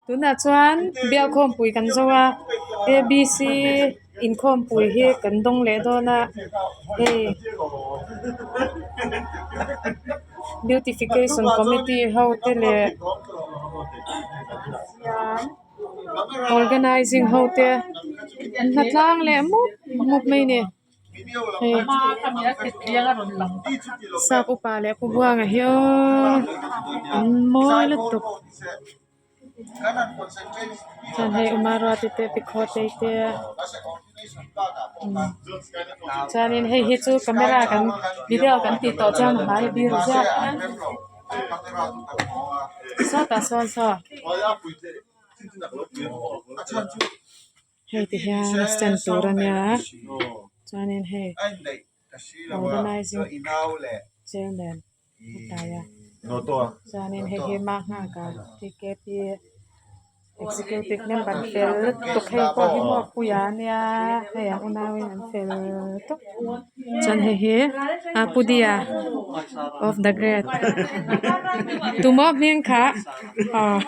Tunah chuan bial khawmpui kan zo a a b c inkhawmpui hi kan dawng leh dawn a hei beautification committee ho te leh organizing ho te an hnatlang leh mup mup mai a ni. Hei sap upa leh pu buanga hi aww an mawi lutuk chuan hei u maruati te pi khawtei te chuanin hei hi chu camera kan video kan tih tawh chuan a hmai a biru ziah sawtah sawn saw. Hei ti hian a stand tur a nia chuanin hei organizing chairman a tlai a chuanin hei hi Mahngaka t k p executive member fel lutuk hei pawh hi maw puia a nia hei an unauin an fel tawp chuan hei hi a pu dia of the great tumaw hming kha aw.